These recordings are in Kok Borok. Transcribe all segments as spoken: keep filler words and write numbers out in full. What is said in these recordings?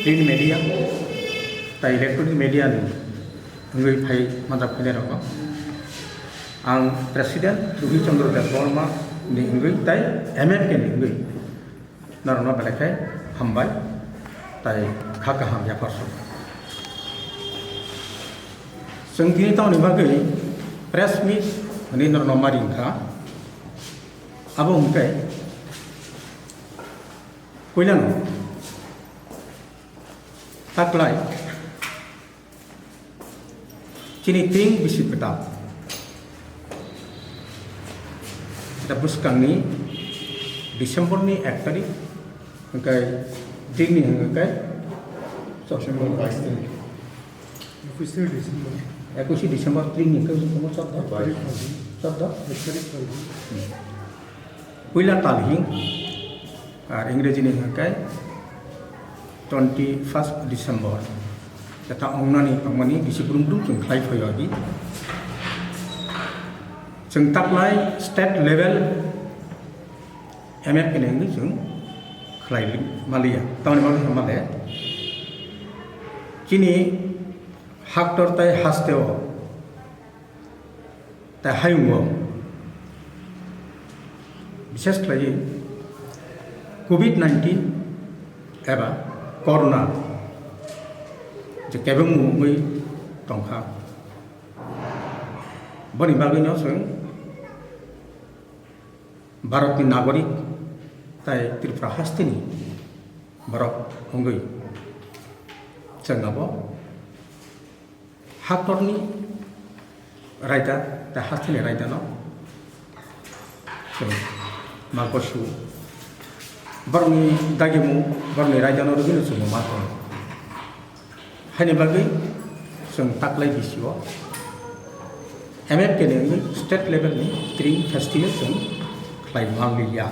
Print media tai electronic media ni wngwi phai manjak phainai rok no ang President Ruhi Chandra Debbarma ni wngwi tai M F K ni wngwi norokno belai khe hambai tai kha kaham yaphar suk. Chwng tini tamoni bagwi press meet hwnwi norokno mari wngkha. Abo hwnkhe puilano taklai chini tring bisi kwtal da bwskangni December ni ek tarik hwnkhe tringni hwnkhe December bais tarik. Ekwis December. Ekwis December tringni hwnkhe chordo. Bais tarik. Chordo. Ek tarik. Puila talhing, ar Ingreji ni hwnkhe twenty first December. Jeta ongnani tongmani bisi brum brum chwng khlai phaio agi. Chwng taklai state level M F K ni wngwi chwng khlai maliya. Tamoni bagwi hwnmale chini haktor tai hasteo tai hayungo, bises khlaiwi covid nineteen eba corona je kebengmung wngwi tongkha, boni bagwino chwng Bharatni nagorik tai Tripura hasteni borok wngwi chwng abo haktorni raida tei hasteni raidano chwng ma gosu. Borokni dagimung, borokni raidano rwgwino chwngno ma tongo. Haini bagwi chwng taklai bisio M F K ni wngwi state level ni tring festival chwng khlai manliya.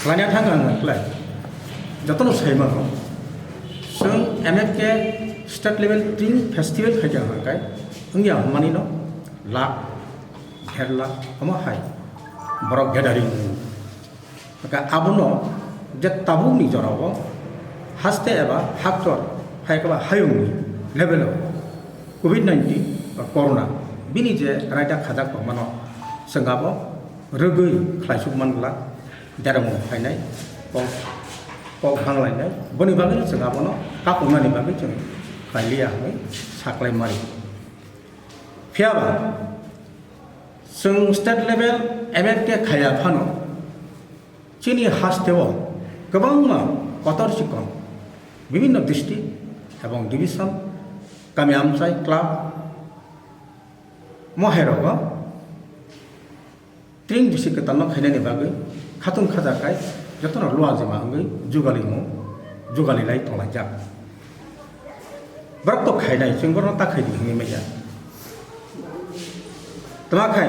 Khlaina thang ang khlai jotono sai mano. Chwng M F K state level tring festival khaikha hwnkhai wngya hwnmani no lakh, der lakh omo hai borok gathering. Hwnkhe abono je tabukni jorao haste eba haktor hai khe ba hayungni level o covid nineteen ba corona bini je raida khajak tongmano chwng abo rwgwi khlaisuk man glak, dermung phainai, kok, kok banglainai, boni bagwino chwng abono kapungmani bagwi chwng khlailiya hwnwi saklai mari. Phiyaba chwng state level M F K khaiya phano, chini hasteo kwbangma kotor chikon bibinno district ebong division, kami amchai, club, mohairogo tring bisi kwtalno khainani bagwi khatung khajakai jotono luajima wngwi jugalimung jugalilai tonglaijak. Borok to khainai, chwng borokno ta khaidi hwnwi manya. Tma khai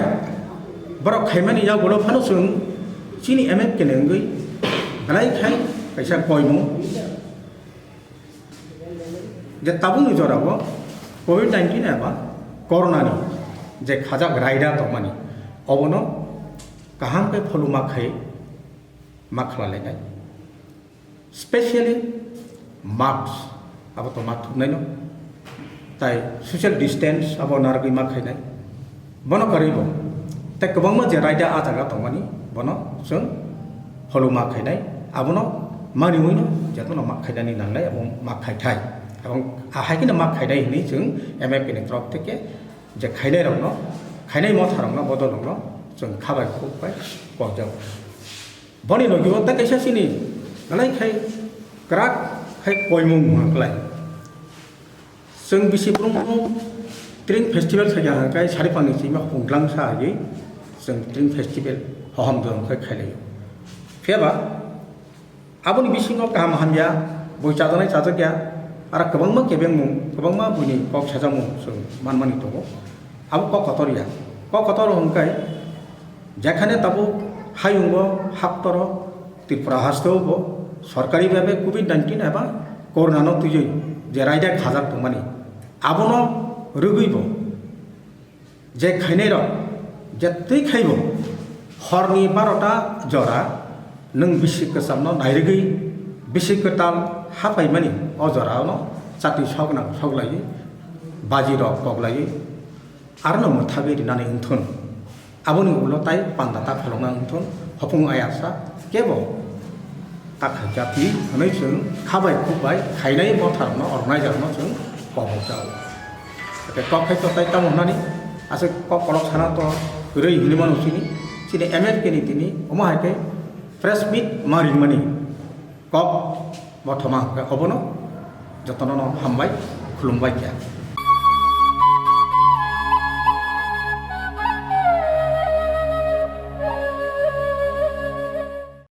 borok khaimani yagulo phano chwng chini M F K ni wngwi belai khai kaisa koimung je tabukni jorao covid nineteen eba corona ni je khajak raida tongmani obono kaham khe pholu ma khai ma khlalainai. Specially mask abo to ma thumnaino, tai social distance abo narwgwi ma khainai. Bono kwrwi bo tei kwbangma je raida a jaga tongmani bono chwng pholu ma khainai, abono maniwino jotono ma khainani nangnai abo ma khaithai. Ebong ahai kheno ma khainai hwnwi chwng M F K ni torop theke je khainai rokno, khainai motha rokno, bodol rokno chwng khabai khuk bai kokjak. Boni logi o tei kaisa chini belai khai kwrak khai koimung ma klai. Chwng bisi brumung tring festival khaikha hwnkhe sari pangni chima hungdlang sa agi chwng tring festival hohom dom khai khailai. Phiyaba aboni bisingo kaham hamya bui chajaknai chajakya, aro kwbangma kebengmung, kwbangma buini kok sajakmung chwng manmani tongo. Abo kok kotor ya. Kok kotor hwnkhe jekhane tabuk hayungo haktoro Tripura hasteo bo sorkari bhabe covid nineteen eba corona no twiwi je raida khajak tongmani abono rwgwi bo je khainai rok je twi khaibo horni barota jora nwng bisi kwchamno nairwgwi Bisi kwtal haphaimani o jorano chatwi soknang soklaiwi, bajirok koklaiwi, arono mwthagwi rinani wngthun. Aboni ulo tai panda ta phalokna wngthun, hopung ayasa kebo ta khaijak di hwnwi chwng khabai khukbai khainai motharokno, organizerno chwng kok rwjao. Hwnkhe kok khai to tai tamo hwnani, aswk kok kolok sana to kwrwi hinwi mano chini, chini M F K ni tini omo hai khe press meet ma ringmani kok bo thoma hwnkhe obono jotono no hambai khulumbai kha.